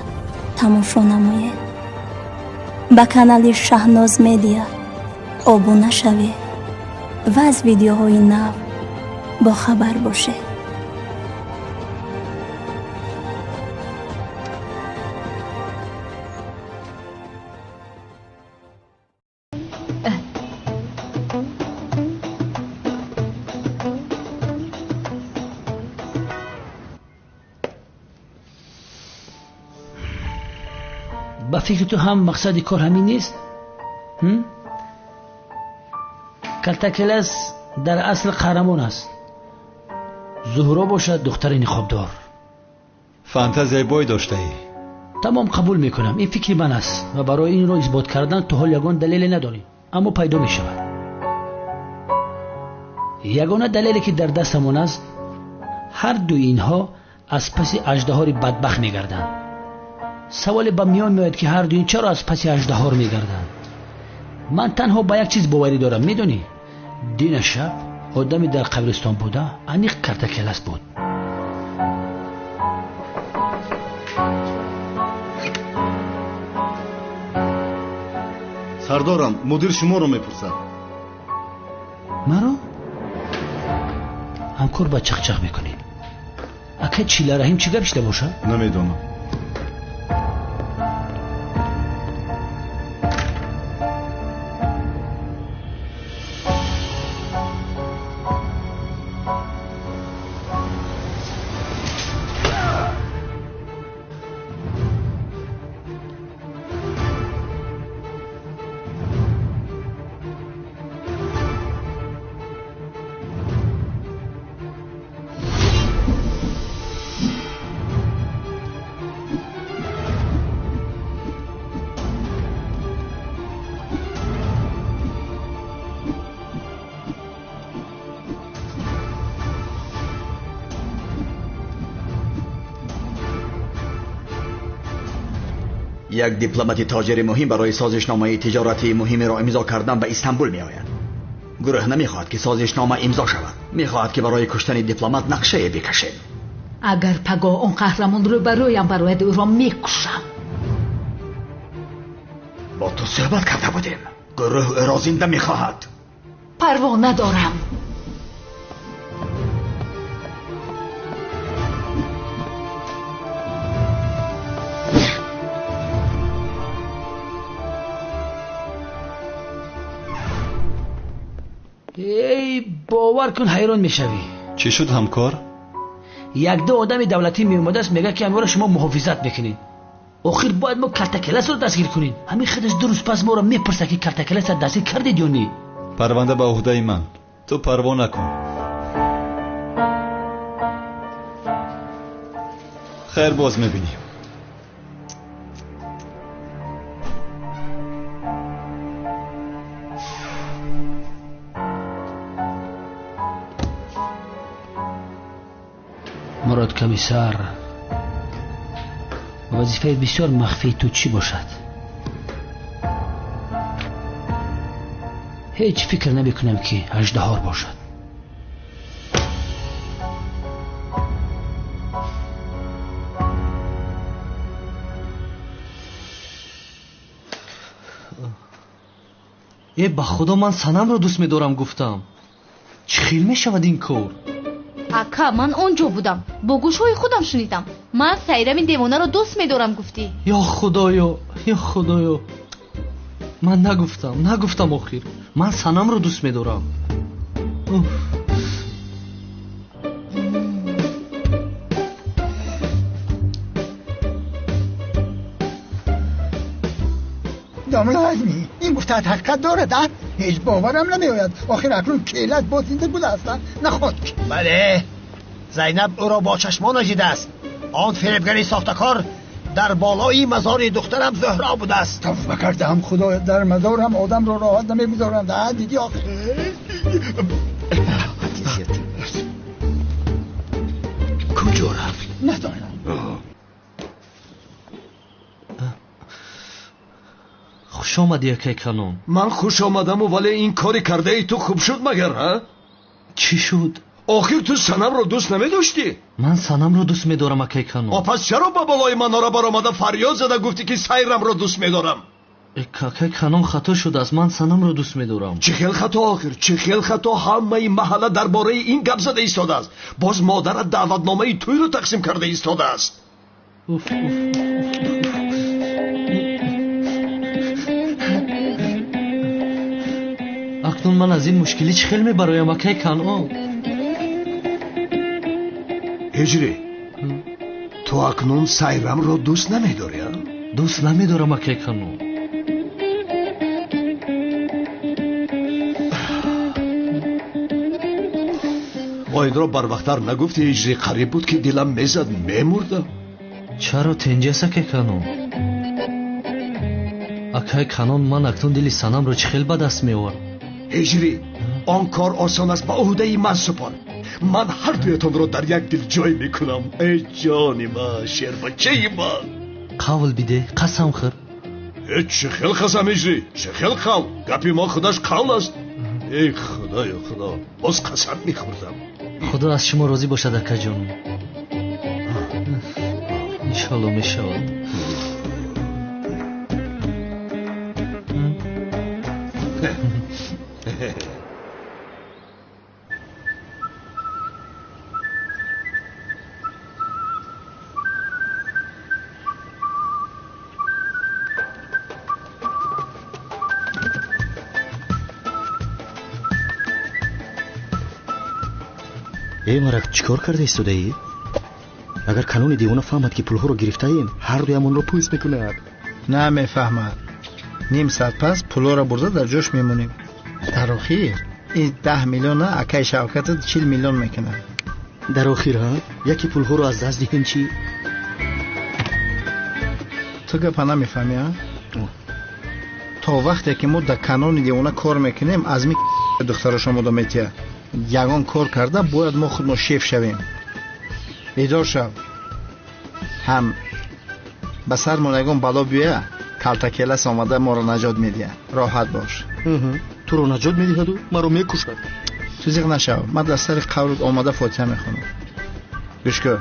тамошо намоед. Ба канали Шаҳноз Медиа обуна шавед ва аз видеоҳои нав бохабар бошед. Ба фикри ту ҳам мақсади кор ҳамин нест? Калтакелас дар асл қаҳрамон аст. Зуҳро бошад духтари ниқобдор. Фантазияи бой доштаӣ. Тамом, қабул мекунам, ин фикри ман аст ва барои инро исбот кардан то ҳол ягон далеле надорем, аммо пайдо мешавад. Ягона далеле ки дар дастамон аст, ҳар дуи инҳо аз паси аждаҳори бадбахт мегарданд. Саволе ба миён меояд ки ҳар дуин чаро аз паси аждаҳор мегарданд. Ман танҳо ба як чиз боварӣ дорам, медонӣ? Дина шаб одаме дар қабристон буда аниқ картакелас буд. Сардорам, мудир шуморо мепурсад. Маро? Ҳамкор ба чақчақ мекунӣ. Ака Чилараҳим чӣ гап шида бошад? Намедонам. Як дипломати тоҷири муҳим барои созишномаи тиҷоратии муҳимеро имзо кардан ба Истанбул меояд. Гурӯҳ намехоҳад ки созишнома имзо шавад. Мехоҳад ки барои куштани дипломат нақшае бикашем. Агар пагоҳ он қаҳрамон рӯбарӯям барояд, ӯро мекушам. Бо ту суҳбат карда будем. Гурӯҳ ӯро зинда мехоҳад. Парво надорам. Эй, бовар кун, ҳайрон мешавӣ. Чӣ шуд, ҳамкор? Як ду одами давлатӣ меомадааст, мегӯяд ки ҳамвора шумо муҳофизат мекунед. Охир бояд мо калтакеласро дастгир кунем. Ҳамин худаш ду рӯз пас моро мепурсад ки калтакеласро дастгир кардед ё не. Парванда ба уҳдаи ман. Ту парво накун. Хайр, боз мебинем. Мурод комиссар, вазифаи бисёр махфии ту чӣ бошад? Ҳеҷ фикр намекунам ки аждаҳор бошад. Э, ба худо, ман Санамро дӯст медорам, гуфтам. Чӣ хел мешавад ин кор? Ака, ман он ҷо будам, бо гӯшҳои худам шунидам. Ман Сайрами девонаро дӯст медорам, гуфтӣ. Ё худоё, ё худоё, Ман нагуфтам охир. Ман Санамро дӯст медорам. Домла Азмӣ, ин гуфтаат ҳақиқат дорад, а? Ҳеҷ боварам намеояд. Охир акнун келат боз зинда будааст, наход. Бале, Зайнаб ӯро бо чашмонаш дидааст. Он фиребгари сохтакор дар болои мазори духтарам Зуҳро будааст. Тавба кардам, Худоё, дар мазорам одамро роҳат намегузоранд. А дидӣ охир? Куҷо рафт? Надонам. Хуш омадӣ, акай Канон. Ман хуш омадаму, вале ин кори кардаи ту хуб шуд магар, ҳа? Чӣ шуд? Охир ту Санамро дӯст намедоштӣ? Ман Санамро дӯст медорам, акай Канон. Пас чаро ба болои манора баромада фарёд зада гуфтӣ ки Сайрамро дӯст медорам? Акай Канон, хато шудааст. Ман Санамро дӯст медорам. Чӣ хел хато охир? Чӣ хел хато? Ҳамаи маҳалла дар бораи ин гап зада истодааст. Боз модарат даъватномаи тӯйро тақсим карда истодааст. Уф, уф. Акнун ман аз ин мушкилӣ чӣ хел мебароям, акай Канон? Ҳиҷрӣ, ту акнун Сайрамро дӯст намедорӣ, а? Дӯст намедорам, акай Канон. Бо инро барвақттар нагуфтӣ, Ҳиҷрӣ. Қариб буд ки дилам мезад, мемурдам. Чаро тенҷаст, акай Канон? Акай Канон, ман акнун дили Санамро чӣ хел ба даст меоварам? Ҳиҷрӣ, он кор осон аст, ба ӯҳдаи ман супор. Ман ҳар дуятонро дар як дил ҷой мекунам. Эй ҷони ман, шербачаи ман. Қавл биде, қасам хӯр. Э, чӣ хел қасам, Ҳиҷрӣ? Чӣ хел қавл? Гапи мо худаш қавл аст. Эй худоё, худо, боз қасам мехӯрдам. Худо аз шумо розӣ бошад, акаҷон. Иншоалло мешавад. Эй марак, чӣ кор карда истодаӣ? Агар Канони девона фаҳмад, ки пулҳоро гирифтаем, ҳар дуямонро пӯст мекунад. Намефаҳмад. Ним соат пас пулҳоро бурда дар ҷош мемонем. Дар охир ин 10 миллиона акай Шавкатат 40 миллион мекунад. Дар охир, ҳа? Яке пулҳоро аз даст диҳем чӣ? Ту гапа намефаҳмӣ, а? То вақте ки мо дар Канони девона кор мекунем, аз ми духтарош омода метиҳад. Ягон кор карда бояд мо худмо шеф шавем. Бедор шав. Ҳам ба сармон ягон бало биёя, калтакелас омада моро наҷот медиҳад. Роҳат бош. Туро наҷот медиҳаду маро мекушад. Ту зиқ нашав. Ман дар сари қабрат омада фотиҳа мехонам. Гӯш кун,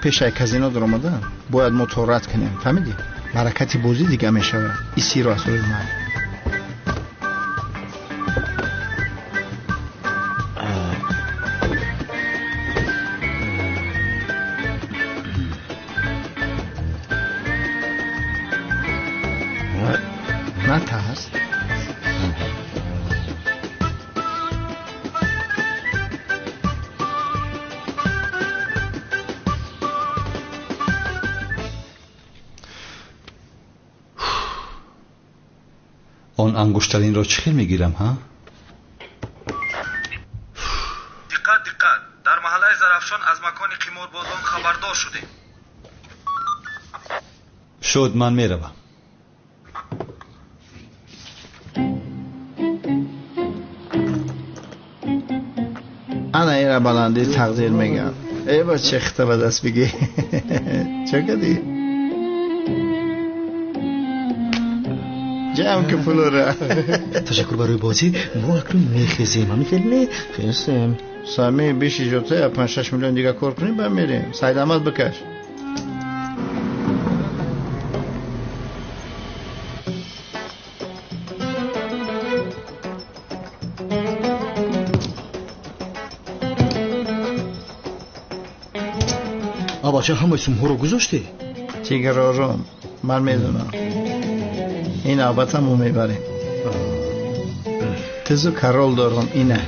пешаи казино даромада бояд мо торат кунем, фаҳмидӣ? Баракати бозӣ дига мешавад. Ин сирро аз рӯи ман. Натарс. Он ангуштаринро чӣ хел мегирам, ҳа? Диққат, диққат! Дар маҳаллаи Зарафшон аз макони қиморбозон хабардор шудем. Шуд, ман меравам. Ана ира баландӣ тақдир мегам. Эй бача, хита ба даст бигӣ. Чӣ кардӣ? Ҷамъ ки пулора. Ташаккур барои бозӣ. Мо акнун мехезем. Ҳамин хел не? Хезем. Сами биши ҷота 5-6 миллион дига кор кунем, баъд мерем. Саид Аҳмад бикаш. Бача, ҳамаи сумҳоро гузоштӣ? Тигр ором, ман медонам. Ин навбата мо мебарем. Тизу карол дорам ина.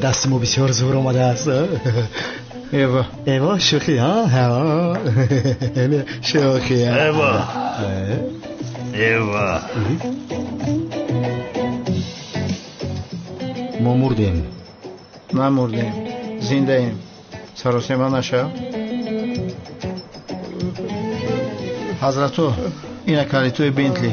Дасти мо бисёр зур омадааст. Эва. Эва, шӯхӣ, ҳа? Шӯхӣ. Эва. Эва. Мо мурдем. Намурдем. Зиндаем. Саросема нашав. Ҳазрату, ина калитои Бентли.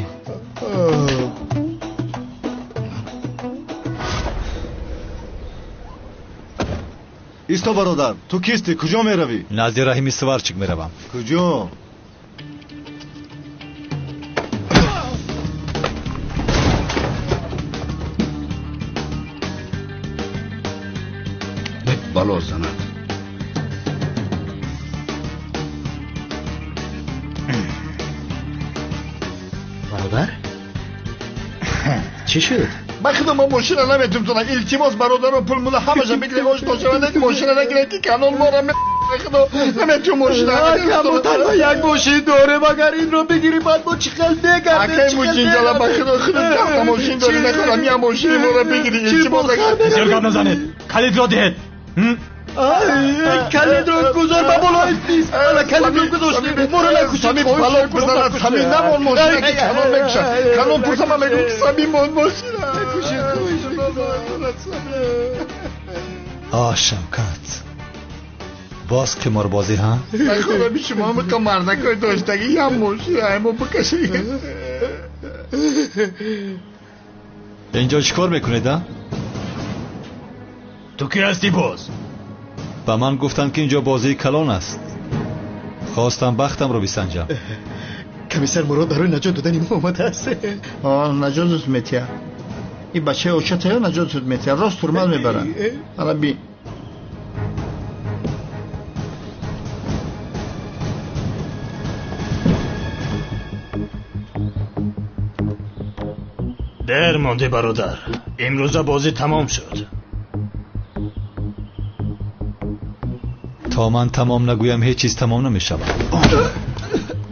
Исто бародар, ту кистӣ? Куҷо меравӣ? Назди Раҳими Сварчик меравам. Куҷо? Бало занад. Бародар? Чӣ шуд? Ба худо мо мошина наметумтонам. Илтимос бародаро, пул мула ҳамаша бигирем, ош дошава, мошина нагирем ки канон мора худо наметум мошина. Мо танҳо як мошин дорем, агар инро бигирем баъд мо чӣ хел мегардем? Акай муҷинҷала, ба худо худо даҳта мошин дорӣ, нахоҳам я мошини моро бигирӣ. Илтимос. Бисёр гап назанед. Калидро диҳед. Калидро гузор ба болои миз. Ана калидро гузоштем. Моро накушед. Самим бало бизанад. Самим намон мошина ки канон мекушад. Канон пурса ман мегӯм ки Самим мон мошина. Накушед. А, Шавкат. Боз қиморбозӣ, ҳа? Нахоҳам шумо ҳамиқа мардакои доштагӣ ям мошина мо бикашед. Инҷо чӣ кор мекунед, а? Ту ки ҳастӣ боз? Ба ман гуфтанд ки инҷо бозии калон аст. Хостам бахтамро бисанҷам. Комиссар Мурод барои наҷот додани мо омадааст. Наҷотат метиҳад. Ин бачаи очатаё наҷотат метиҳад. Рост турмал мебарад. Ана би. Дер мондӣ бародар. Имрӯза бозӣ тамом шуд. То ман тамом нагӯям ҳеҷ чиз тамом намешавад.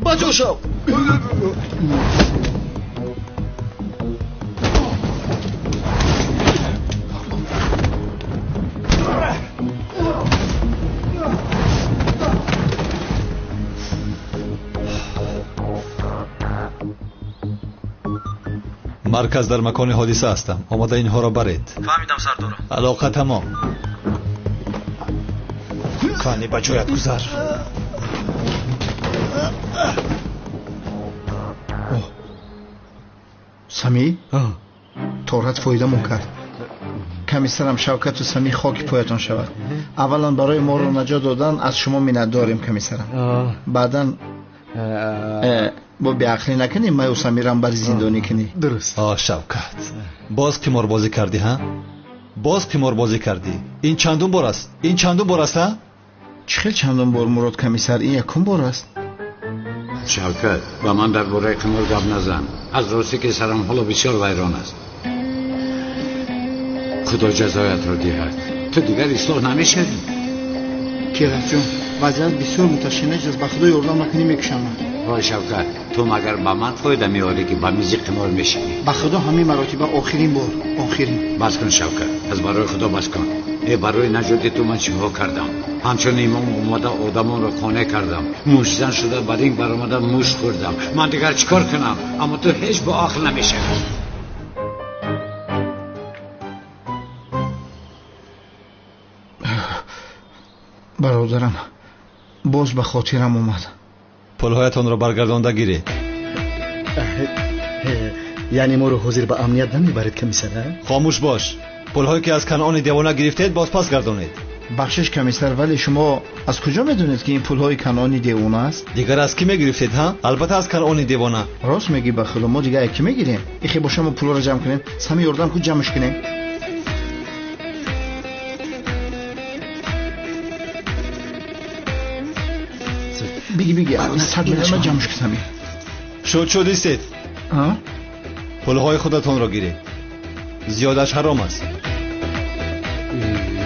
Ба ҷо шав! Марказ дар макони ҳодиса ҳастам. Омода инҳоро баред. Фаҳмидам сардора. Алоқа тамом. Кани ба ҷоят гузар. Самӣ? Торат фоидамон кард. Комиссарам Шавкату Самӣ хоки поятон шавад. Аввалан барои моро наҷот додан аз шумо миннатдорем комиссарам. Баъдан бо беақлӣ накунӣ, маю Самирам бари зиндонӣ кунӣ. Дуруст. Шавкат, боз қиморбозӣ кардӣ, ҳа? Боз қиморбозӣ кардӣ. Ин чандум бор аст? Ин чандум бор аст, ҳа? Чӣ хел чандум бор, Мурод комиссар? Ин якум бор аст. Шавкат, ба ман дар бораи қимор гап назан. Аз росте ки сарам ҳоло бисёр вайрон аст. Худо ҷазоятро диҳад. Ту дигар ислоҳ намешавӣ. Кирасҷон, вазъият бисёр муташанниҷ аст. Ба худо ёрдам накунӣ мекушам. Вой Шавкат, ту магар ба ман фоида меорӣ ки ба мизи қимор мешинӣ? Ба худо ҳамин маротиба охирин бор, охирин. Бас кун Шавкат, аз барои худо бас кун. Э барои наҷоти ту ман чиҳо кардам? Ҳамчун имом омада одамонро қонеъ кардам. Муштзан шуда ба ринг баромада мушт хӯрдам. Ман дигар чӣ кор кунам? Аммо ту ҳеҷ бо ақл намешавӣ. Бародарам, боз ба хотирам омад. Пулҳоятонро баргардонда гиред. Яъне моро ҳозир ба амният намебаред комиссар? Хомӯш бош. Пулҳое ки аз Канъони девона гирифтед боз пас гардонед. Бахшиш комиссар, вале шумо аз куҷо медонед ки ин пулҳои Канъони девона аст? Дигар аз кӣ мегирифтед, ҳа? Албатта аз Канъони девона. Рост мегӣ, ба худо мо дигар кӣ мегирем? Ихе боша мо пулҳоро ҷамъ кунем. Сами ёрдам кун ҷамъш кунем. Биги биги, 100 миллион ҷамъш кун Сами. Шуд шуд истед. Пулҳои худатонро гиред. Зиёдаш ҳаром аст.